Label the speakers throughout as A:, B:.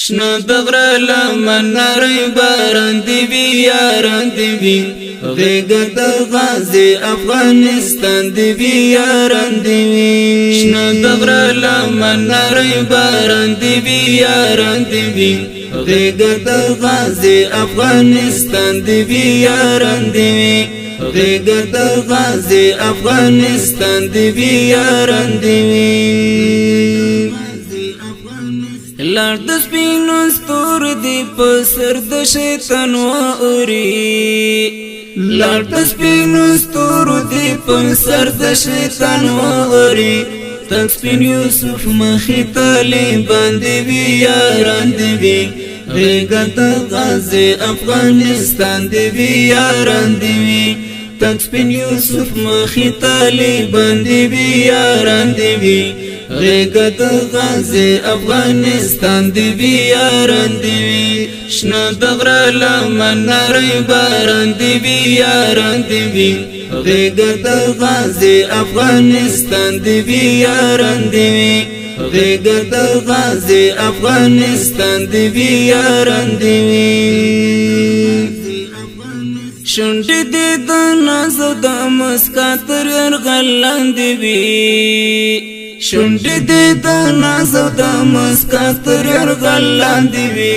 A: شنه د غره لمن نری باران دی وي، یاران دی وي. غېږه د غازي افغانستان دی وي، یاران دی وي. شنه د غره لمن نری باران دی وي، یاران دی وي. غېږه د غازي افغانستان دی وي، یاران دی وي. غېږه د غازي افغانستان دی وي، یاران دی وي. لار د سپینو ستور دی په سر د شیطان اوري، لار د سپینو ستور دی په سر د شیطان اوري. تک سپین یوسف مخی تلی باندې وی، یاران دی وی. غېږه د غازي افغانستان دی وی، یاران دی وی. تک سپین یوسف مخی تلی باندې وی، یاران دی وی. غېږه د غازي افغانستان دی وی، یاران دی وی. شنه د غره لمن نری باران دی وی، یاران دی وی. غېږه د غازي افغانستان دی وی، یاران دی وی. غېږه د غازي افغانستان دی وی، یاران دی وی. شونډې دې د ناز د مسکا تر یرغل دی وی، شونډې دې د ناز د مسکا تر یرغل دی وی.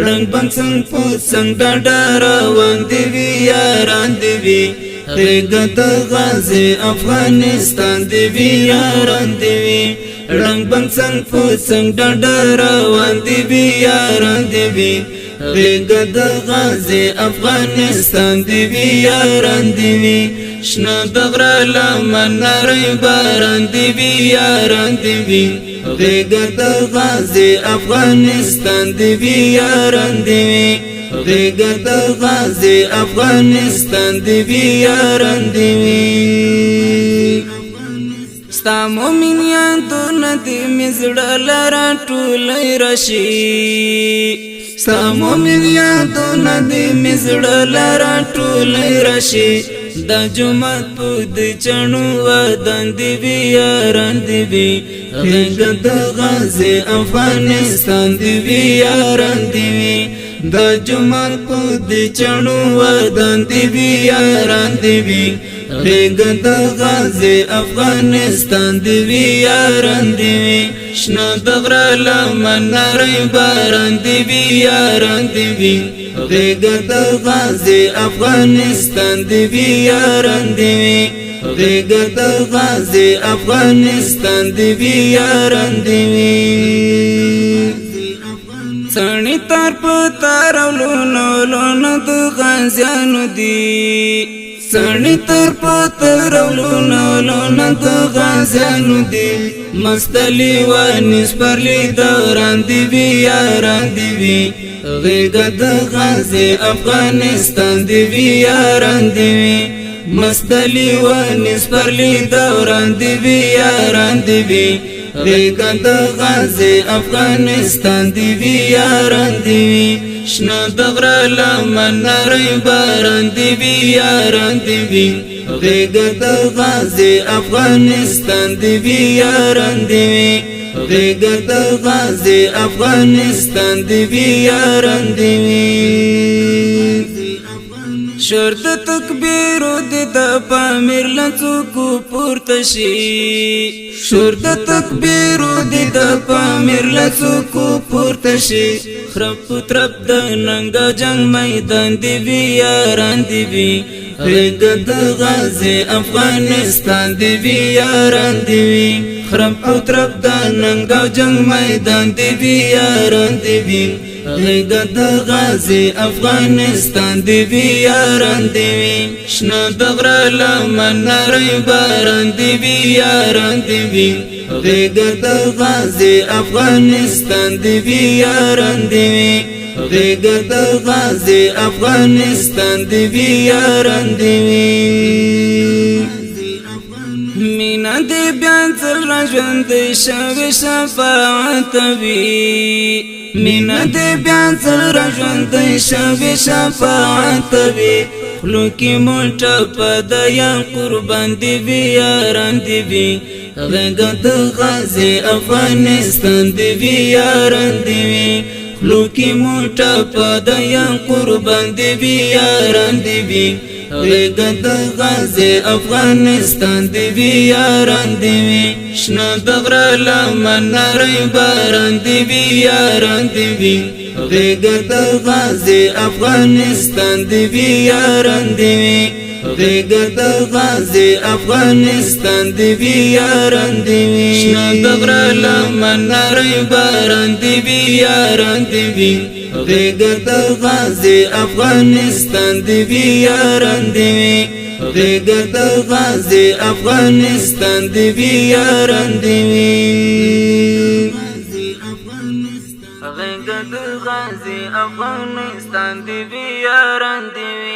A: رنگ بنگ څنګ په څنګ ډاډه روان دی وی، یاران دی وی. غېږه د غازي افغانستان دی وی، یاران دی وی. رنگ بنگ څنګ په څنګ ډاډه روان دی وی، یاران دی وی. غېږه د غازي افغانستان دی وی، یاران دی وی. شنه د غره لمن نری باران دی وی، یاران دی وی. غېږه د غازي افغانستان دی وی، یاران دی وی. غېږه د غازي افغانستان دی وی، یاران دی وی. ستا مومن یادونه دې مې زړه لره ټولې راشي، ستا مومن یادونه دې مې زړه لره ټولې راشي. د جمعت په د چڼو ودان دی وی، یاران دی وی. غېږه د غازي افغانستان دی وی، یاران دی وی. د جمعت په د چڼو ودان دی وی، یاران دی وی. غېږه د غازي افغانستان دی وی، یاران دی وی. شنه د غره لمن نری باران دی وی، یاران دی وی. غېږه د غازي افغانستان دی وی، یاران دی وی. غېږه د غازي افغانستان دی وی، یاران دی وی. څڼې تار په تار او لونه لونه د غازیانو دي، څڼې تر په تار او لونه لونه د غازیانو دي. مستلی و نسپرلی دوران دی وی، یاران دی وی. غېږه د غازي افغانستان دی وی، یاران دی وی. مستلی و نسپرلی دوران دی وی، یاران دی وی. غېږه د غازي افغانستان دی وی، یاران دی وی. شنه د غره لمن نری باران دی وی، یاران دی وی. غېږه د غازي افغانستان دی وی، یاران دی وی. غېږه د غازي افغانستان دی وی، یاران دی وی. شرط تکبیر د د پامیر لڅوکو پورته شي، شرط تکبیر د د پامیر لڅوکو پورته شي. خرپ ترپ د ننګ جنگ میدان دی وی، یاران دی وی. غېږه د غازي افغانستان دی وی، یاران دی وی. خرپ ترپ د ننګ جنگ میدان دی وی، یاران دی وی. غېږه د غازي افغانستان دی وی، یاران دی وی. شنه د غره لمن نری باران دی وی، یاران دی وی. غېږه د غازي افغانستان دی وی، یاران دی وی. غېږه د غازي افغانستان دی وی، یاران دی وی. مینا دې بیا ځل را ژوند شوي شفاعت وی، مینا دې بیا ځل را ژوند شوي شفاعت وی. خلو کې موټه په دیا قربان دی وی، یاران دی وی. غږ د غازي افغانستان دی وی، یاران دی وی. خلو کې موټه پدیا، قربان دی وی یاران دی وی. غیږ د غازی افغانستان دی وی یاران دی وی. شنه د غره لمن نری باران دی وی یاران دی وی. غیږ د غازی افغانستان دی وی یاران دی وی. غیږ د غازی افغانستان دی وی یاران دی وی. شنه د غره لمن نری باران دی وی یاران دی وی. غیږ د غازی افغانستان دی وی یاران دی وی. غیږ د غازی افغانستان دی وی یاران دی وی. غیږ د غازی افغانستان دی وی یاران دی وی.